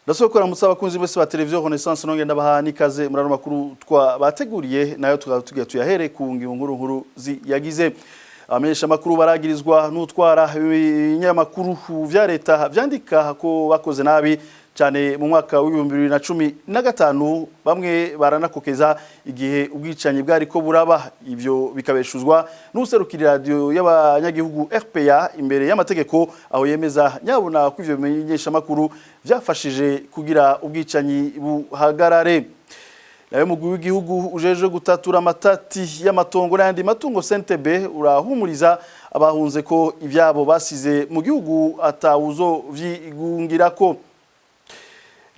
Ndasokora mutsa abakunzi bose ba televiziyo Renaissance, nonge ndabaha nikaze muri ano makuru twabateguriye, nayo tukaba tugiye tuyahere ku ngingo nkuru nkuru ziyagize. Abamenyesha makuru baragirizwa n'utwara ibinyamakuru vya leta vyandika ko bakoze nabi cyane mu mwaka wa 2015. Bamwe baranakokeza igihe ubwicanyi bwari ko buraba. Ivyo bikabeshuzwa n'userukira radio y'abanyagihugu RPA imbere y'amategeko, aho yemeza nyabona ko ivyo bimenyesha makuru vyafashije kugira ubwicanyi buhagarare. Nayo mugwi w'igihugu ujejwe gutatura amatati y'amatongo n'ayandi matungo, CNTB, urahumuriza abahunze ko ivyabo basize mu gihugu atawuzo vyigungirako.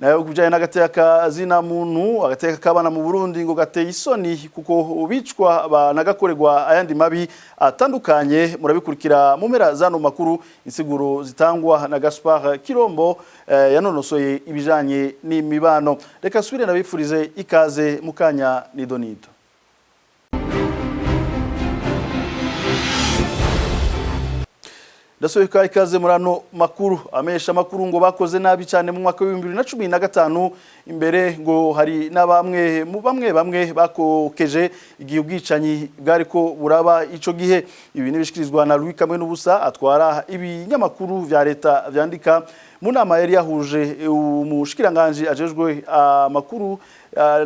Nayo kubijanye n'agateka zina muntu, agateka k'abana mu Burundi ngo gateye isoni kuko bicwa banagakorerwa ayandi mabi atandukanye. Murabikurikira mu mpera zano makuru, insiguro zitangwa na Gaspard Kirombo yanonosoye ibijanye n'imibano. Reka subire nabifurize ikaze mukanya nido nido. Ndasohoka ikaze muri ano makuru. Amesha makuru ngo bakoze nabi cyane mu mwaka wa 2015. Imbere ngo hari n'abamwe mu bamwe bamwe bakokeje igihe ubwicanyi bwari ko buraba ico gihe. Ibi nibishikirizwa na Louis Kamwe n'ubusa atwara ibinyamakuru vya leta vyandika, mu nama yari yahuje umushikiranganje ajejwe amakuru,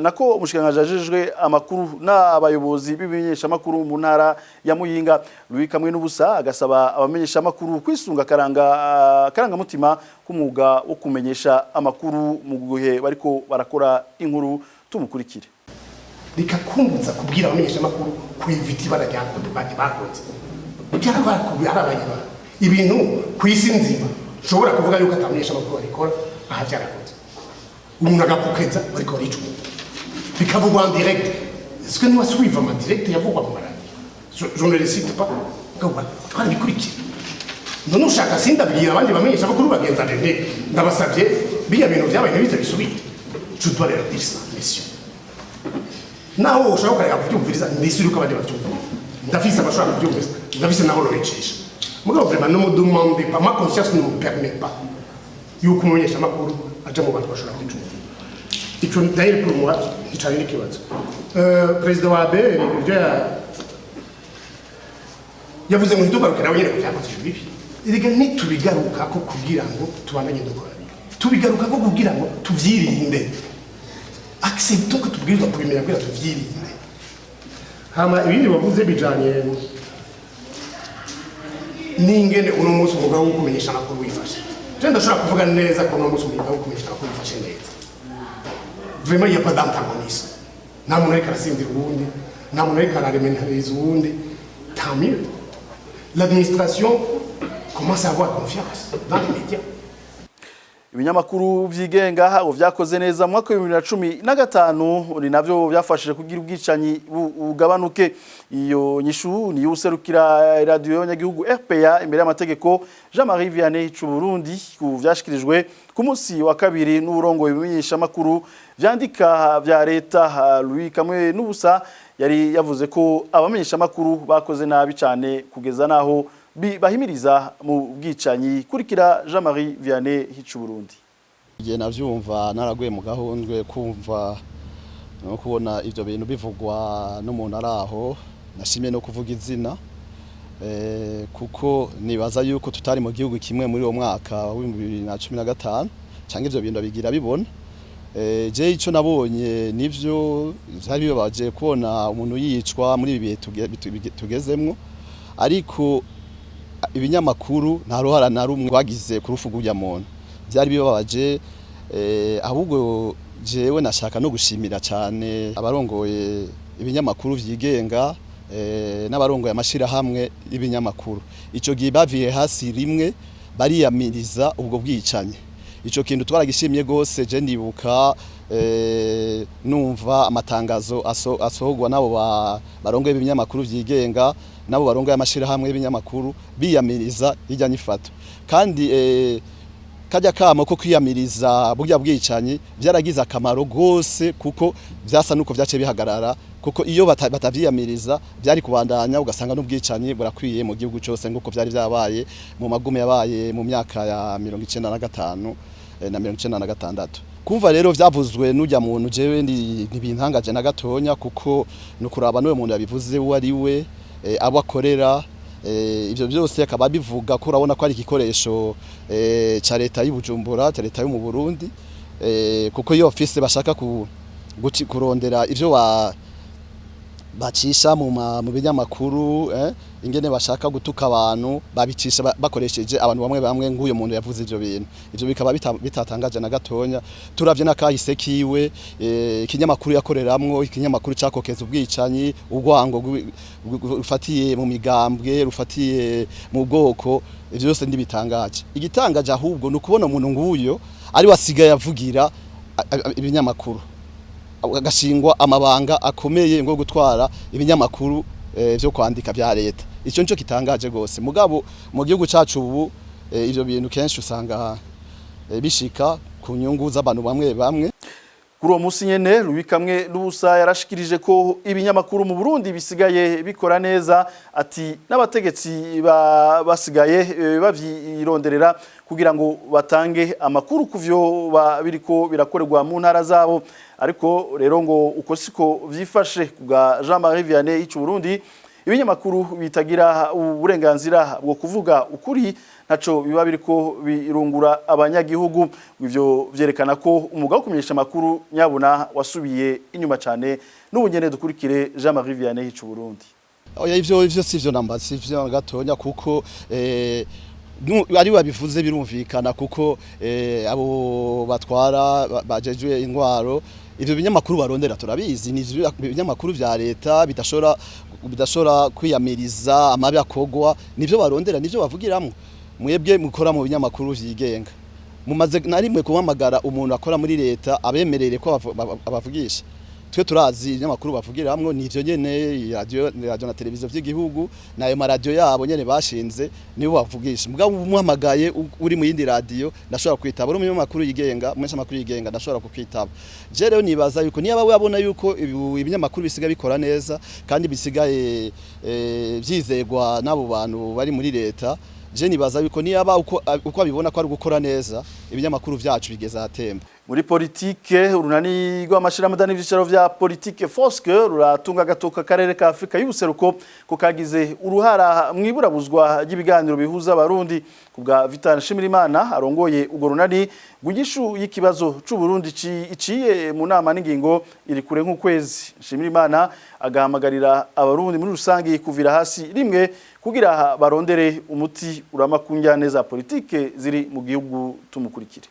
nako umushikiranganje ajejwe amakuru n'abayobozi b'ibimenyesha makuru mu ntara ya Muyinga. Louis Kamwe n'ubusa agasaba abamenyesha makuru kwisunga karanga mutima k'umwuga wo kumenyesha amakuru mu gihe bariko barakora inkuru. Tumukurikire. Rikakumbuza kubwira abamenyesha makuru kwivita ibara ryakoze bakoze byarabaye ibintu ku isi nzima. Ushobora kuvuga yuko atamenyesha amakuru babikora, aha byarakoze umuntu agapokeza bariko barica umuntu, bikavugwa en direct. Est-ce que nous suivre en direct yavugwa mu maradiyo? Je ne les cite pas. Twarabikurikira. None ushaka sindabwira abandi bamenyesha amakuru bagenza nde? Ndabasabye, biya bintu byabaye ntibize bisubire. Je dois leur dire ça, messieurs. Naho ushaka ukareka kubyumviriza, ndisuri uko abandi babyumviriza. Ndafise abashobora kubyumviriza, ndafise naho nobicisha. Mugabo vraiment, ne me demandez pas, ma conscience ne me permet pas yuko umumenyesha amakuru aja mu bantu bashobora kwica umuntu. Ico d'ailleurs pour moi nticari n'ikibazo. Perezida wa ABR ibyo yavuze ngo ntitugaruke nawe nyene ku vyakoze bibi. Erega ntitubigarukako kugira ngo tubandanye dukora bibi, tubigarukako kugira ngo tuvyirinde. Acceptons ko tubwirizwa kubimenya kugira tuvyirinde. Hama ibindi bavuze bijanye n'ingene uno munsi umwuga wo kumenyesha amakuru wifashe, je ndashobora kuvuga neza ko uno munsi umwuga wo kumenyesha amakuru wifashe neza. Vraiment, il y a pas d'antagonisme. Nta muntu ariko arasindira uwundi, nta muntu ariko ararementeriza uwundi. Tant mieux, l'administration commence à avoir confiance dans les médias. Ibinyamakuru vyigenga ngo vyakoze neza mu mwaka wa 2015, ni navyo byafashije kugira ubwicanyi bugabanuke. Iyo nyishu ni userukira radio y'abanyagihugu RPA imbere y'amategeko, Jean-Marie Vianney Burundi, ku vyashikirijwe ku munsi wa kabiri n'uburongoye ibimenyesha makuru vyandika vya leta, Louis Kamwe n'ubusa. Yari yavuze ko abamenyesha makuru bakoze nabi cyane kugeza naho bahimiriza mu bwicanyi. Kurikira Jean-Marie Vianney Hicu Burundi. Igihe navyumva naraguye mu gahundwe, kumva no kubona ivyo bintu bivugwa n'umuntu ari aho nashimye no kuvuga izina, kuko nibaza yuko tutari mu gihugu kimwe muri uwo mwaka wa 2015 canke ivyo bintu bigira bibona. Je ico nabonye, nivyo vyari bibabaje kubona umuntu yicwa muri ibi bihe tugezemwo, ariko ibinyamakuru nta ruhara na rumwe rwagize ku rupfu rw'urya muntu. Byari bibabaje, ahubwo jewe nashaka no gushimira cyane abarongoye ibinyamakuru vyigenga n'abarongoye amashirahamwe y'ibinyamakuru. Ico gihe baviye hasi rimwe bariyamiriza ubwo bwicanyi. Ico kintu twaragishimye gose. Je ndibuka numva amatangazo asohorwa nabo barongoye ibinyamakuru vyigenga nabo barongoye amashirahamwe y'ibinyamakuru biyamiriza irya nyifato. Kandi kajya kamo ko kwiyamiriza burya bwicanyi byaragize akamaro gose, kuko vyasa nuko vyace bihagarara, kuko iyo batavyiyamiriza byari kubandanya, ugasanga n'ubwicanyi burakwiye mu gihugu cyose, nguko vyari vyabaye mu magume yabaye mu myaka ya 95. na 96. Kumva rero vyavuzwe n'ujya muntu, jewe ntibintangaje na gatonya, kuko nukuraba n'uwo muntu yabivuze uwo ari we, abo akorera, ivyo byose akaba bivuga ko urabona ko ari igikoresho ca leta y'Ubujumbura, ca leta yo mu Burundi, kuko iyo office bashaka kurondera ivyo bacisha mu binyamakuru, ingene bashaka gutuka abantu babicisha bakoresheje abantu bamwe bamwe nk'uyo muntu yavuze ivyo bintu. Ivyo bikaba bitatangaje na gatonya turavye nakahise kiwe, ikinyamakuru yakoreramwo, ikinyamakuru cakokeza ubwicanyi, urwango rufatiye mu migambwe, rufatiye mu bwoko. Ivyo byose ntibitangaje. Igitangaje ahubwo ni ukubona umuntu nguyo ari wasigaye avugira ibinyamakuru, agashingwa amabanga akomeye ngo gutwara ibinyamakuru vyo kwandika vya leta. Ico nico kitangaje gose. Mugabo mu gihugu cacu ubu, ivyo bintu kenshi usanga bishika ku nyungu z'abantu bamwe bamwe. Kuri uwo munsi nyene, Louis Kamwe Lubusa yarashikirije ko ibinyamakuru mu Burundi bisigaye bikora neza, ati n'abategetsi basigaye bavyironderera kugira ngo batange amakuru kuvyo biriko birakorerwa mu ntara zabo. Ariko rero ngo uko siko vyifashe kubwa Jean-Marie Vianney icu Burundi. Ibinyamakuru bitagira uburenganzira bwo kuvuga ukuri ntaco biba biriko birungura abanyagihugu. Ivyo vyerekana ko umwuga wo kumenyesha amakuru nyabuna wasubiye inyuma cane. N'ubu nyene dukurikire Jean-Marie Vianney icu Burundi. Oya, ivyo sivyo namba, sivyo gatonya, kuko ari babivuze birumvikana, kuko abo batwara bajejwe intwaro, ivyo binyamakuru barondera turabizi, ni ivyo binyamakuru vya leta bidashobora kwiyamiriza amabi akogwa, nivyo barondera, nivyo bavugiramwo. Mwebwe mukora mu binyamakuru vyigenga, mumaze na rimwe kuhamagara umuntu akora muri leta abemerere ko abavugisha? Twe turazi ibinyamakuru bavugiramwo, nivyo nyene, radio na televiziyo vy'igihugu, nayo maradiyo yabo nyene bashinze, nibo bavugisha. Mugabo umuhamagaye uri mu yindi radio ndashobora kwitaba, uri umunyamakuru yigenga, umumenyeshamakuru yigenga ndashobora kukwitaba. Je rero nibaza yuko niba we abona yuko ibinyamakuru bisigaye bikora neza kandi bisigaye vyizegwa n'abo bantu bari muri leta, je nibaza yuko niba uko abibona ko ari gukora neza, ibinyamakuru vyacu bigeze ahatemba. Muri politike, urunani rw'amashirahamwe n'ivyicaro vya politike FOSC ruratunga agatoka akarere ka Afrika y'ubuseruko ko kagize uruhara mw'iburabuzwa ry'ibiganiro bihuza abarundi. Kubwa Vital Nshimirimana arongoye urwo runani, rw'igishu y'ikibazo c'u Burundi iciye mu nama n'ingingo iri kure nk'ukwezi. Nshimirimana agahamagarira abarundi muri rusange kuvira hasi rimwe kugira barondere umuti urama ku njyane za politike ziri mu gihugu. Tumukurikire.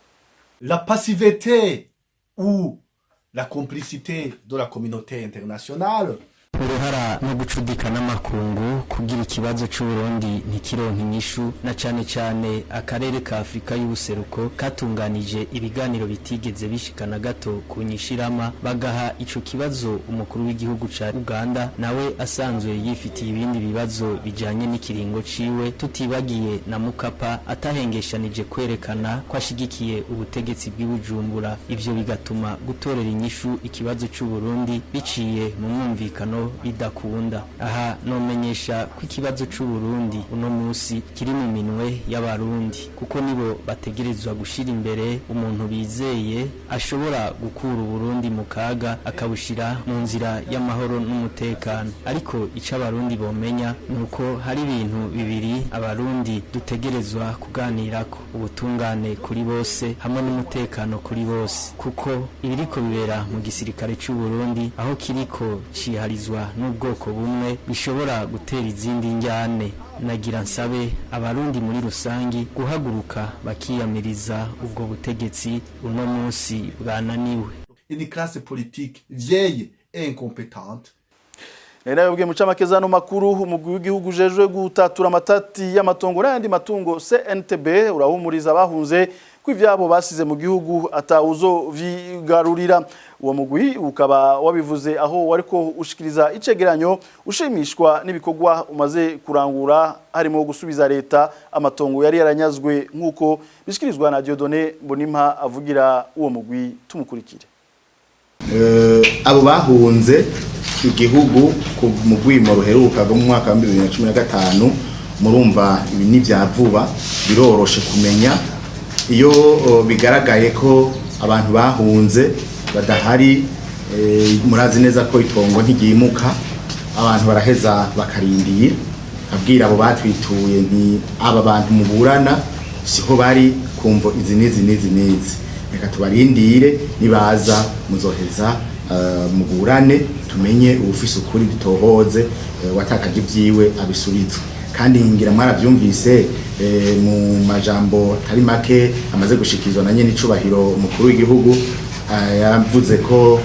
La passivité ou la complicité de la communauté internationale. Uruhara no gucudika n'amakungu kugira ikibazo c'Uburundi ntikironke inyishu, na cane cane akarere ka Afrika y'ubuseruko katunganije ibiganiro bitigeze bishikana gato ku nyishirama, bagaha ico kibazo umukuru w'igihugu ca Uganda, nawe asanzwe yifitiye ibindi bibazo bijanye n'ikiringo ciwe, tutibagiye na Mukapa atahengeshanije kwerekana ko ashigikiye ubutegetsi bw'iBujumbura. Ivyo bigatuma gutorera inyishu ikibazo c'Uburundi biciye mu mwumvikano bidakunda. Aha nomenyesha ko ikibazo c'Uburundi uno musi kiri mu minwe y'abarundi, kuko nibo bategerezwa gushira imbere umuntu bizeye ashobora gukura Uburundi mu kaga akabushira mu nzira y'amahoro n'umutekano. Ariko ico abarundi bomenya nuko hari ibintu bibiri abarundi dutegerezwa kuganirako: ubutungane kuri bose hamwe n'umutekano kuri bose, kuko ibiriko bibera mu gisirikare c'u Burundi, aho kiriko ciharizwa n'ubwoko bumwe, bishobora gutera izindi njyane. Nagira nsabe abarundi muri rusangi guhaguruka bakiyamiriza ubwo butegetsi uno munsi bwananiwe. Une classe politique vieille et incompétente. Nari nabibwiye mu camake zano makuru, umugwi w'igihugu ujejwe gutatura amatati y'amatongo n'ayandi matungo CNTB urahumuriza abahunze ko ivyabo basize mu gihugu atawuzo vigarurira. Uwo mugwi ukaba wabivuze aho wariko ushikiriza icegeranyo ushimishwa n'ibikorwa umaze kurangura, harimo gusubiza leta amatongo yari yaranyazwe, nk'uko bishikirizwa na Dieudonné Mbonimpa avugira uwo mugwi. Tumukurikire. Abo bahunze igihugu mu rwimo ruheruka rwo mu mwaka wa 2015, murumva ibi ni vya vuba, biroroshe kumenya. Iyo bigaragaye ko abantu bahunze badahari, murazi neza ko itongo ntigimuka, abantu baraheza bakarindira. Abwira abo batwituye nti: "Aba bantu muburana siho bari kumvo izi n'izi n'izi n'izi, reka tubarindire, nibaza muzoheza muburane, tumenye uwufise ukuri, dutohoze, watakaje ibyiwe abisubizwe." Kandi ngira mwaravyumvise mu majambo atari make amaze gushikirizwa na nyene icubahiro umukuru w'igihugu, yavuze ko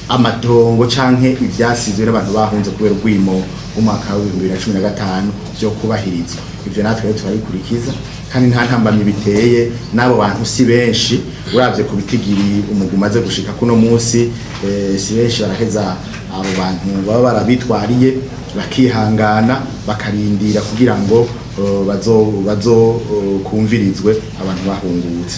amatongo canke ivyasizwe n'abantu bahunze kubera urwimo umwaka wa 2015 vyo kubahirizwa. Ivyo natwe rero turabikurikiza, kandi nta ntambamyi biteye. N'abo bantu si benshi, uravye ku bitigiri umugwi umaze gushika kuno munsi, si benshi. Baraheza abo bantu baba barabitwariye bakihangana, bakarindira kugira ngo bazo kumvirizwe abantu bahungutse.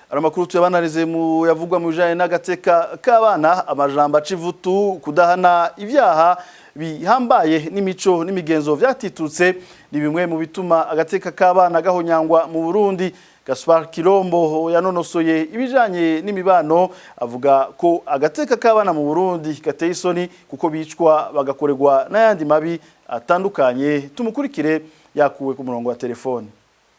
Ano makuru tuyabanarize mu yavugwa mu bijanye n'agateka k'abana. Amajambo acivutu, kudahana ibyaha bihambaye n'imico n'imigenzo vyatitutse ni bimwe mu bituma agateka k'abana gahonyangwa mu Burundi. Gaspar Kirombo yanonosoye ibijanye n'imibano avuga ko agateka k'abana mu Burundi gateye isoni, kuko bicwa, bagakorerwa n'ayandi mabi atandukanye. Tumukurikire, yakuwe ku murongo wa telefone.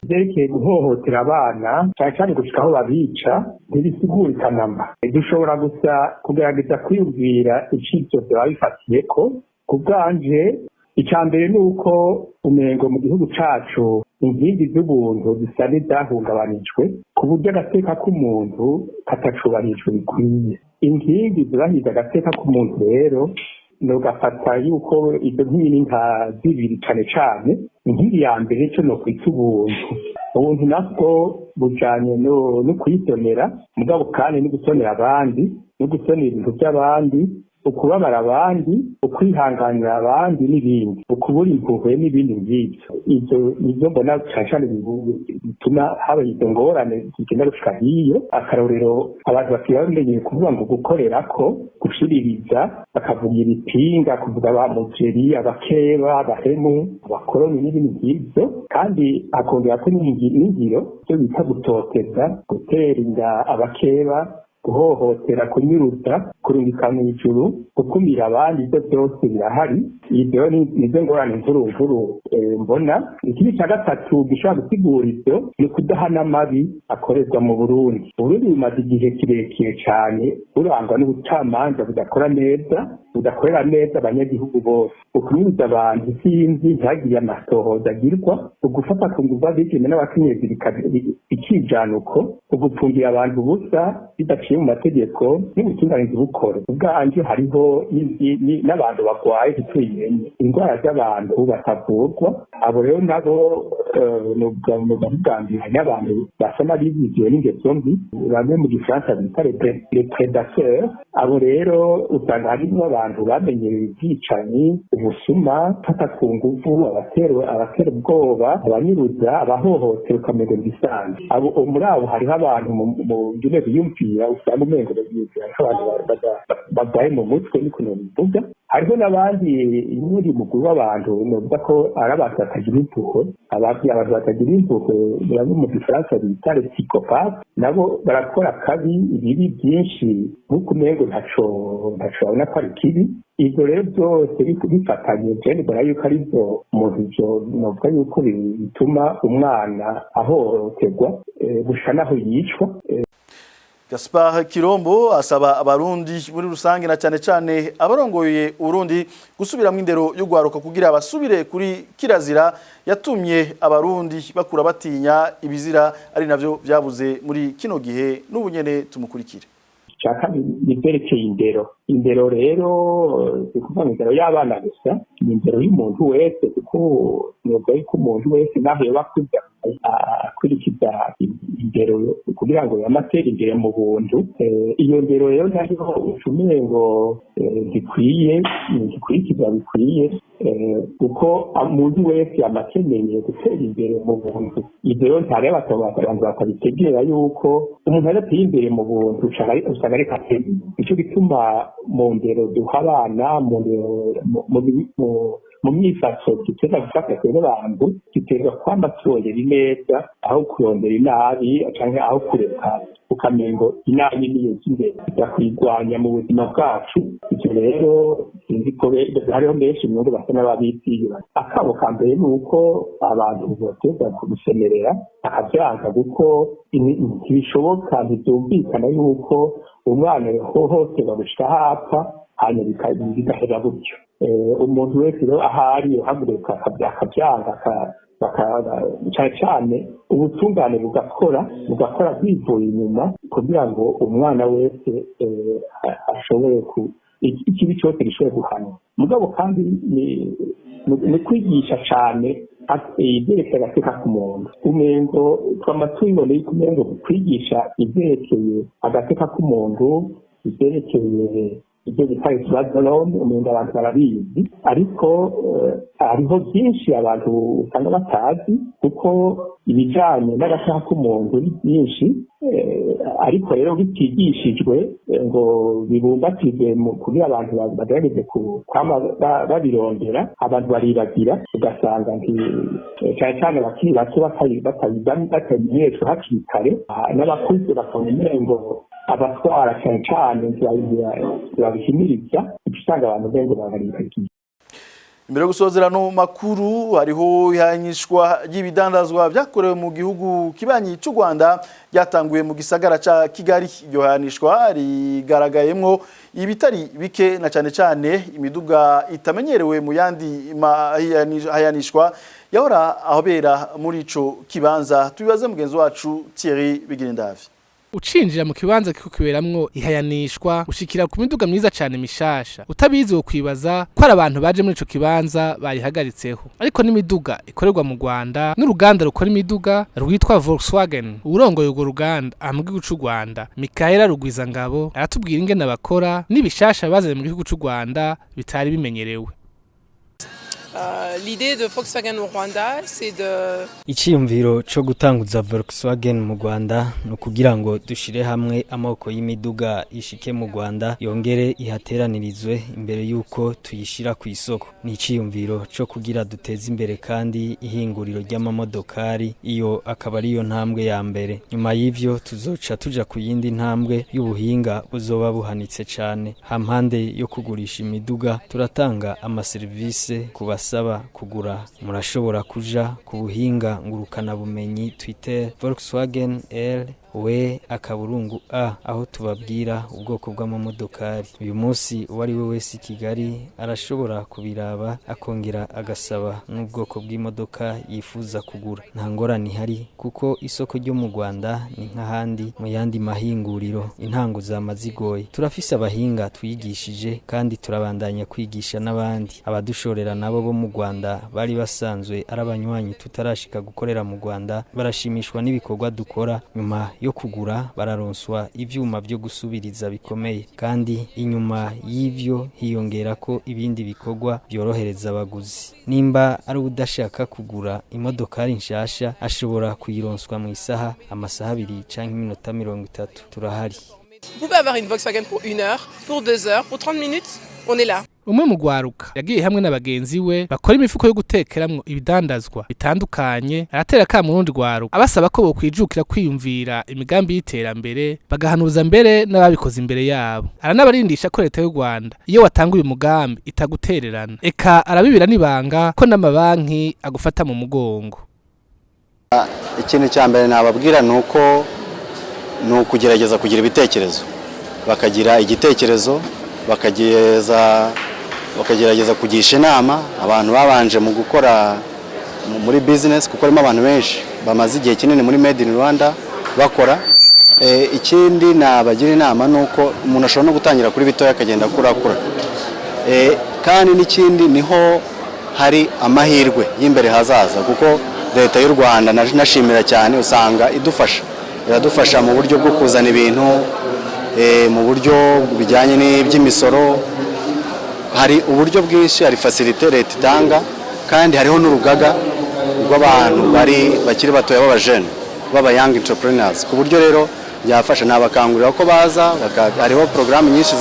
Byerekeye guhohotera abana, cyane cyane gushika aho babica, ntibisigurika namba. Dushobora gusa kugerageza kwiyumvira icivyo byaba bifatiye ko. Ku bwanje, icya mbere ni uko umengo mu gihugu cacu inkingi z'ubuntu zisa n'izahungabanijwe, ku buryo agateka k'umuntu katacubahirijwe bikwiye. Inkingi zubahiriza agateka k'umuntu rero nugafata yuko izo nkingi nka zibiri cane cane. Inkingi ya mbere cyo no kwita ubuntu. Ubuntu nabwo bujanye no kwisonera, mugabo kandi no gusonera abandi, no gusonera ibintu by'abandi, ukubabara abandi, ukwihanganira abandi n'ibindi, ukubura impuhwe n'ibindi nk'ibyo. Ibyo nibyo mbona cane cane bituma haba izo ngorane zigenda gushika hiyo. Akarorero, abantu basigaye bamenyeye kuvuga ngo gukorerako, gushiririza, bakavuga ibipinga, kuvuga ba mujeri, abakeba, abahemu, abakoroni n'ibindi nk'ibyo. Kandi hakongera ko n'ingiro ibyo bita gutoteza, gutera inda abakeba, guhohotera, kunyuruza, kurungika mu ijuru, gukumira abandi, ibyo byose birahari. Ibyo nizo ngorane nkuru nkuru mbona. Ikindi cya gatatu gishobora gusigura ibyo ni ukudahana amabi akorerwa mu Burundi. Uburundi bumaze igihe kirekire cyane burangwa n'ubucamanza budakora neza, budakorera neza abanyagihugu bose. Ukunyuruza abantu sinzi ntihagire amatohoza agirwa, ugufata ku nguvu abigeme n'abakenyezi bikijana uko, ugupfungira abantu ubusa bidaciye mu mategeko, n'ubutungane ntibukore. Ubwanje hariho n'abantu barwaye ntituyimenye, indwara z'abantu batavurwa. Abo rero nabo bwa mbere hari abantu basa n'abizigiwe n'ingeso mbi, bamwe mu Gifaransa bita les prédateurs. Abo rero usanga harimo abantu bamenyereye ubwicanyi, ubusuma, fata ku nguvu, abatera ubwoba, abanyuruza, abahohotera, ukamenya ibisanzwe. Abo muri abo hariho abantu mu ngene biyumvira usanga umengo biyumvira nk'abantu barwaye mu mutwe, niko nobivuga. Hariho n'abandi muri mugwi w'abantu novuga ko ari abantu batagira impuhwe. Abantu batagira impuhwe bamwe mu Gifaransa bita les psychopathes, nabo barakora kabi, ibibi byinshi, nk'uko umengo ntaco babona ko ari kibi. Ibyo rero byose bifatanye, je mbona yuko ari byo umuntu ivyo novuga yuko bituma umwana ahohoterwa gushika naho yicwa. Gaspar Kirombo asaba Abarundi muri rusange, na cyane cyane abarongoye Urundi, gusubiramwo indero y'ugwaruka kugira basubire kuri kirazira yatumye Abarundi bakura batinya ibizira, ari navyo vyabuze muri kino gihe. N'ubunyene tumukurikire. Cya kabiri ni ibyerekeye indero. Indero rero si ukuvuga ngo indero y'abana gusa, ni indero y'umuntu wese, kuko nuvuga yuko umuntu wese naho yoba akuze akurikiza indero kugira ngo yamatere imbere mu buntu. Iyo ndero rero nayo ucumengo ngo ntikwiye, ntikurikizwa bikwiye, kuko umuntu wese yama akeneye gutera imbere mu buntu. Ibyo rero ntari abantu batabitegera yuko umuntu adateye imbere mu buntu usanga ariko atera imbere. Nico gituma mu ndero duha abana, mu ndero Mu myifato duteza gufata twebwe abantu, dutegerezwa kwama turondera ineza aho kurondera inabi, canke aho kureka ukamengo inabi niyo imbere, kuyirwanya mu buzima bwacu. Ivyo rero sinzi ko hariho benshi mwumva basa n'ababitiye. Akabo ka mbere ni uko abantu boteza kubisemerera akavyanka, kuko ntibishoboka, ntivyumvikana yuko umwana yohohoterwa gushika aho apfa, hanyuma bigahera gutyo. Umuntu wese rero ahari yohaguruka akavyanga, cane cane ubutungane bugakora bwivuye inyuma, kugira ngo umwana wese ashobore ku ikibi cyose gishobore guhanwa. Mugabo kandi ni kwigisha cane ibyerekeye agateka k'umuntu. Umengo twama tubibona yuko umengo kwigisha ivyerekeye agateka k'umuntu, ivyerekeye ibyo bita ikibazo, umengo abantu barabizi, ariko hariho byinshi abantu usanga batazi, kuko ibijanye n'agateka k'umuntu ni byinshi. Ariko rero bitigishijwe ngo bibumbatizwe kugira abantu bagerageze kwama babirondera, abantu baribagira, ugasanga cyane cyane abakiri bato batabimenyeshwa hakiri kare, n'abakuze bakabona umengo abatwara cyane cyane ntibabihimiriza, usanga abantu bengo bararibagiye. Imbere yo gusozera no makuru, hariho ihanyishwa ry'ibidandazwa vyakorewe mu gihugu kibanyi cy'u Rwanda ryatanguye mu gisagara ca Kigali. Iryo hanishwa rigaragayemwo ibitari bike, na cyane cyane imiduga itamenyerewe mu yandi hayanishwa yahora ahobera muri ico kibanza. Tubibaze mugenzi wacu Thierry Bigirindavi. Ucinjira mu kibanza kiko kiberamwo ihayanishwa, ushikira ku miduga myiza cane mishasha. Utabizi wo kwibaza ko ari abantu baje muri ico kibanza bayihagaritseho, ariko n'imiduga ikorerwa mu Rwanda n'uruganda rukora imiduga rwitwa Volkswagen. Urongoye urwo ruganda aha mu gihugu c'u Rwanda, Mikaela Rugwizangabo, aratubwira ingene bakora n'ibishasha bazanye mu gihugu c'u Rwanda bitari bimenyerewe. L'idée de Volkswagen au Rwanda, c'est de Iciyumviro co gutanguza Volkswagen mu Rwanda ni ukugira ngo dushire hamwe amoko y'imiduga ishike mu Rwanda, yongere ihateranirizwe imbere y'uko tuyishira ku isoko. Ni iciyumviro co kugira duteze imbere kandi ihinguriro ry'amamodokari, iyo akaba ariyo ntambwe ya mbere. Nyuma y'ivyo tuzoca tuja ku yindi ntambwe y'ubuhinga buzoba buhanitse cane. Hampande yo kugurisha imiduga, turatanga amaserivise ku basaba kugura. Murashobora kuja ku buhinga ngurukana bumenyi Twitter Volkswagen R W akaburungu A, aho tubabwira ubwoko bw'amamodokari. Uyu munsi uwo ari we wese i Kigali arashobora kubiraba, akongera agasaba n'ubwoko bw'imodoka yifuza kugura. Nta ngorane ihari, kuko isoko ryo mu Rwanda ni nk'ahandi mu yandi mahinguriro. Intango zama zigoye. Turafise abahinga twigishije kandi turabandanya kwigisha n'abandi. Abadushorera nabo bo mu Rwanda bari basanzwe ari abanywanyi tutarashika gukorera mu Rwanda, barashimishwa n'ibikorwa dukora. Nyuma yo kugura bararonswa ivyuma vyo gusubiriza bikomeye, kandi inyuma y'ivyo hiyongera ko ibindi bikorwa byorohereza abaguzi. Nimba ari udashaka kugura imodokari nshasha, ashobora kuyironswa mu isaha, amasaha 2 canke iminota 30. Turahari. Vous pouvez avoir une Volkswagen pour 1 heure, pour 2 heures, pour 30 minutes, on est là. Umwe mu gwaruka yagiye hamwe na bagenzi we bakora imifuko yo gutekeramwo ibidandazwa bitandukanye, aratera kamo urundi gwaruka, abasaba ko bokwijukira kwiyumvira imigambi y'iterambere, bagahanuza mbere n'ababikoze imbere yabo. Aranabarindisha ko leta y'u Rwanda iyo watanga uyu mugambi itagutererana, eka arabibira n'ibanga ko n'amabanki agufata mu mugongo. Ikintu cya mbere nababwira ni uko ni ukugerageza kugira ibitekerezo, bakagira igitekerezo, bakagerageza kugisha inama abantu babanje mu gukora muri business, kuko harimo abantu benshi bamaze igihe kinini muri Made in Rwanda bakora. Ikindi nabagira inama ni uko umuntu ashobora no gutangira kuri bitoya, akagenda akura. Kandi n'ikindi, niho hari amahirwe y'imbere hazaza, kuko leta y'u Rwanda nashimira cyane, usanga idufasha, iradufasha mu buryo bwo kuzana ibintu, mu buryo bijyanye n'iby'imisoro. Hari uburyo bwinshi, hari facilité leta itanga, kandi hariho n'urugaga rw'abantu bari bakiri batoya b'abajene, b'aba young entrepreneurs, ku buryo rero byafasha. Nabakangurira ko baza, hariho porogaramu nyinshi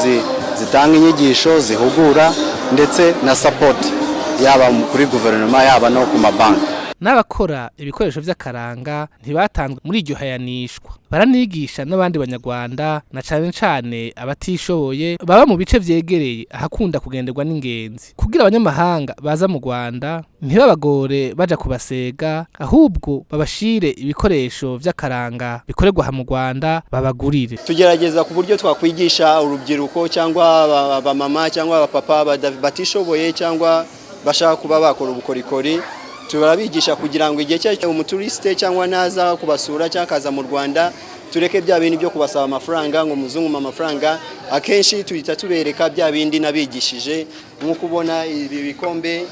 zitanga inyigisho, zihugura, ndetse na support. Yaba kuri guverinoma, yaba no ku mabanki. N'abakora ibikoresho vy'akaranga ntibatanzwe muri iryo hayanishwa. Baranigisha n'abandi Banyarwanda, na cane cane abatishoboye baba mu bice vyegereye ahakunda kugenderwa n'ingenzi, kugira abanyamahanga baza mu Rwanda ntibabagore baja kubasega, ahubwo babashire ibikoresho vy'akaranga bikorerwa aha mu Rwanda, babagurire. Tugerageza ku buryo twakwigisha urubyiruko cyangwa abamama cyangwa abapapa batishoboye cyangwa bashaka kuba bakora ubukorikori. Turabigisha kugira ngo igihe cyose umuturiste cyangwa naza kubasura cyangwa akaza mu Rwanda, tureke bya bindi byo kubasaba amafaranga ngo muzungu amafaranga. Akenshi tuhita tubereka bya bindi nabigishije, nk'uko ubona ibi bikombe.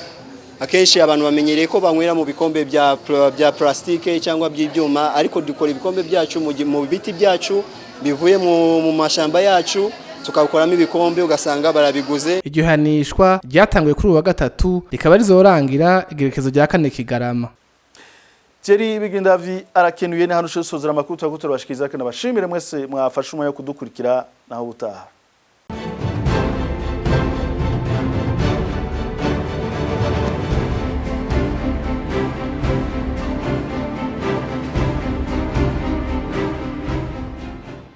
Akenshi abantu bamenyereye ko banywera mu bikombe bya plastique cyangwa by'ibyuma, ariko dukora ibikombe byacu mu biti byacu bivuye mu mashyamba yacu, tukabikoramo ibikombe, ugasanga barabiguze. Iryo hanishwa ryatanguye kuri uyu wa gatatu, rikaba rizorangira igerekezo rya 4 Kigarama. Thierry Bigindavi arakenuye. Ni hano usozera amakuru twagutora bashikiriza. Kana bashimire mwese mwafashe umwanya wo kudukurikira. Naho ubutaha.